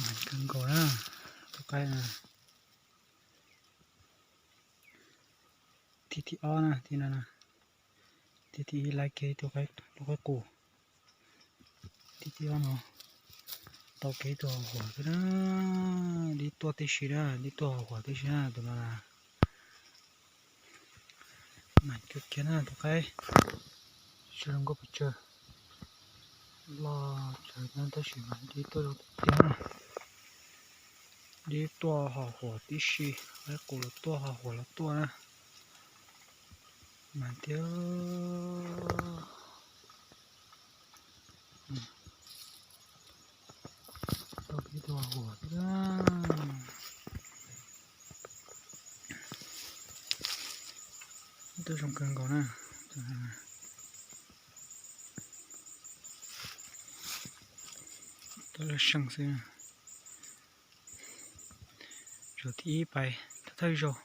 Mas kawg nkaus na, tus qaib na. Thib thib ob na, thib no na. Thib thib ib laib kiag ib tug qaib, lub qaib qus. Thib thib ob no tau kiag ib tug hav huam xwb na. Dib tuaj tib si na, dib tuaj hav huam tib si na, tus no na. Mas kawg kiag na tus qaib, tsis zoo nkauj pes tsawg. Loj tsawg no tab sis mas dib tuaj zoo tiag tiag na. Dib tuaj hav huam tib si, qaib qus los tuaj hav huam los tuaj na. Mas tiag. Tau kiag tus hav huam thiab. Twb zoo kawg nkaus na. Twb laj seej xwb. Zaum thib ib pais thawj thawj zaug,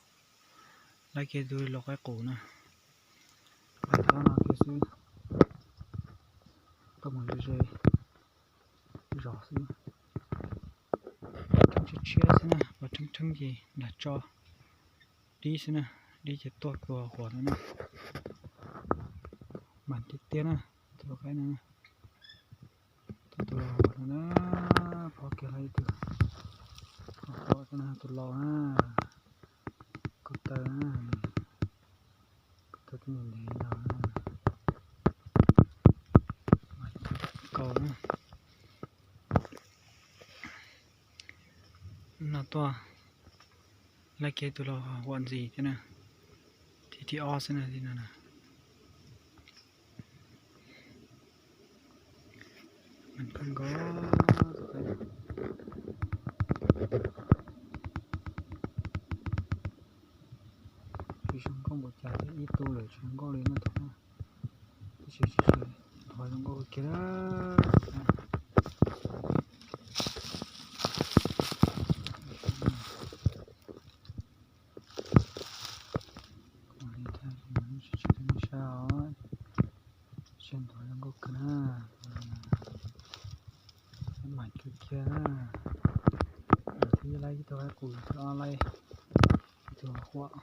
laib kiag tus lau qaib qus na. Laib tau no kiag xwb, tuaj mus ze ze zos xwb. Rheeb tshiab tshiab xwb na, pos rheeb rheeb ces nrag tso dib xwb na, dib ces tuaj tus hav huam no na. Mas tiag tiag na, tus lau qaib no. Tus lau no na, pom kiag lawm ib tug, pom kiag tus lau na, ko taw na, ko taw twb ntev ntev no na. Kaus na. No tuaj, laib kiag tus lau hav huam ntxiv thiab na, thib thib ob xwb na, thib no na. Mas kawg nkaus, tsis zoo nkauj npaum cas thiab, ib tug lawm tsis zoo nkauj li no tus no. Tab sis tsis, tus no zoo nkauj kiag. Tsis tshua tau sab os, tsis tshua zoo nkauj kawg na. Mas kawg kiag na. Tus thib ib laib ib tug qaib qus, tus thib ob laib ib tug hav huam.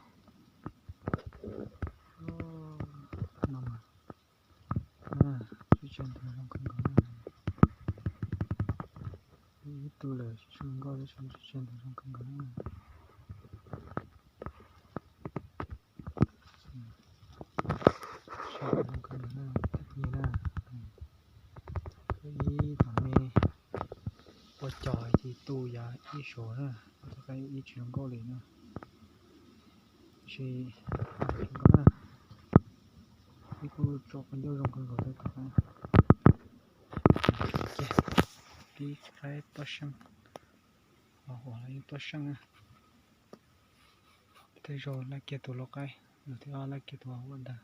No mas, tsis tshua tau zoo kawg nkaus na. Ib tug lawm tsis zoo nkauj tab sis tsis tshua tau zoo kawg nkaus na. Tsis zoo kawg nkaus na, tab nyiaj na. Ib tug me ua cos ces tu yav ib suav na, tus qaib ib tsis zoo nkauj li na. Tab sis zoo nkauj na, ib kuj tso qhov ncauj zoo kawg nkaus thiab tus qaib. Ib qaib tuaj seej, hav huam los yeej tuaj seej na. Tej zaum laij kiag tus lau qaib, zaum thib ob laij kiag tus hav huam ntag.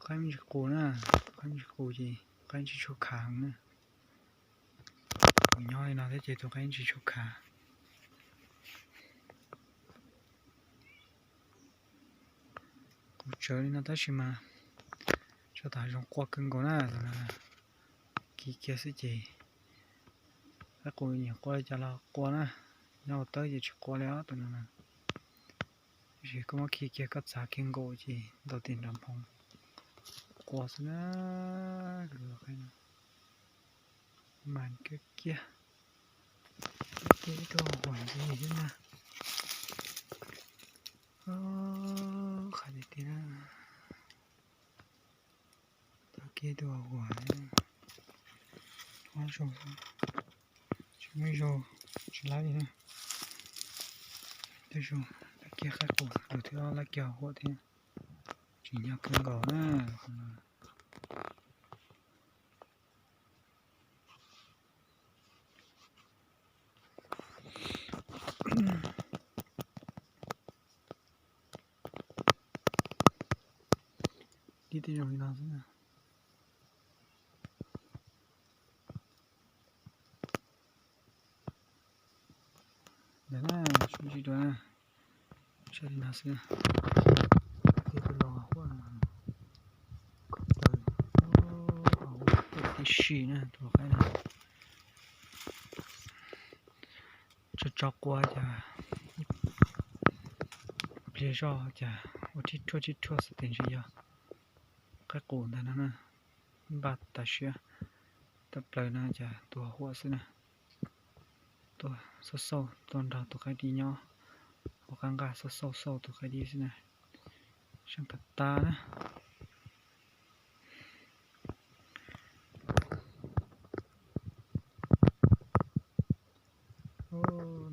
Qaib me ntsis qus na, qaib me ntsis qus ces qaib tsis tshua khav na. Kuv nyob li no thiab ces tus qaib tsis tshua khav. Kuv tsawv li no tab sis mas tso tas zoo quaj kawg nkaus na. Kiv kiag xwb ces qaib qus nyiam quaj li cas los quaj na. Nyob hauv tawb ces tsis quaj li os tus no na. Tab sis koj muab khi kiag koj txav kiag nkaus ces ntaus tes nrov nphoo quaj xwb na. Mas kiag kiag, kiag ib tug hav huam ntxiv thiab na. Qhov tiag tiag na. Tau kiag tus hav huam, ob zaug, tsis muaj ib zaug tsis laib li na. Tej zaum laij kiag qaib qus, zaum thib ob laij kiag hav huam thiab. Tsim nyog kawg nkaus na. Tib tej zaum li no xwb na. Sib ntsib dua, saib li no xwb. Tus los huaj, kom plaws, huaj tib si na, tus qaib na. Tso tso qua cas, pliag zoj cas ua rhib rhuaj rhib rhuaj xwb, tes ntshe yog qaib qus ntag no na. Npaj tas siab, tawm plaws no cas tus huaj xwb na. Tuaj xauj xauj, tuaj nrog tus qaib dib nyob hauv qab nqaj, xauj xauj xauj tus qaib dib xwb na. Seej tas tas na.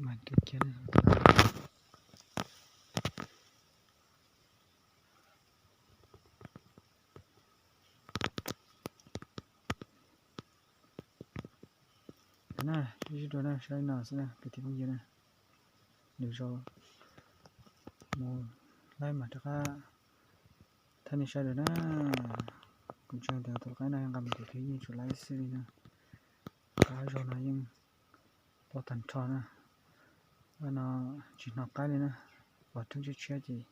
Mas twb kiag na. Na, sib ntsib dua na, saib no xwb na kwv tij phooj ywg na. Lwm zaus mus laib mas rov qab thaij nej saib dua na. Kuv ntseeg tias tus qaib no nqa mus tus twg yeej tsum laib xwb li na. Qab zog no yeej tuaj tag nrho na. No tsis hnov qaib li na, pom rheeb tshiab tshiab ces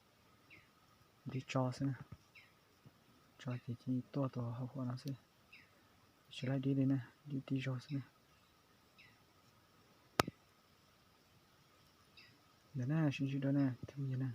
ntiv tso xwb na. Tso ces cia tuaj tus hauv huam no xwb, tsis laib dib li na, dib tib zaug xwb na. Ntawm na, sib ntsib dua na, tus yawg na.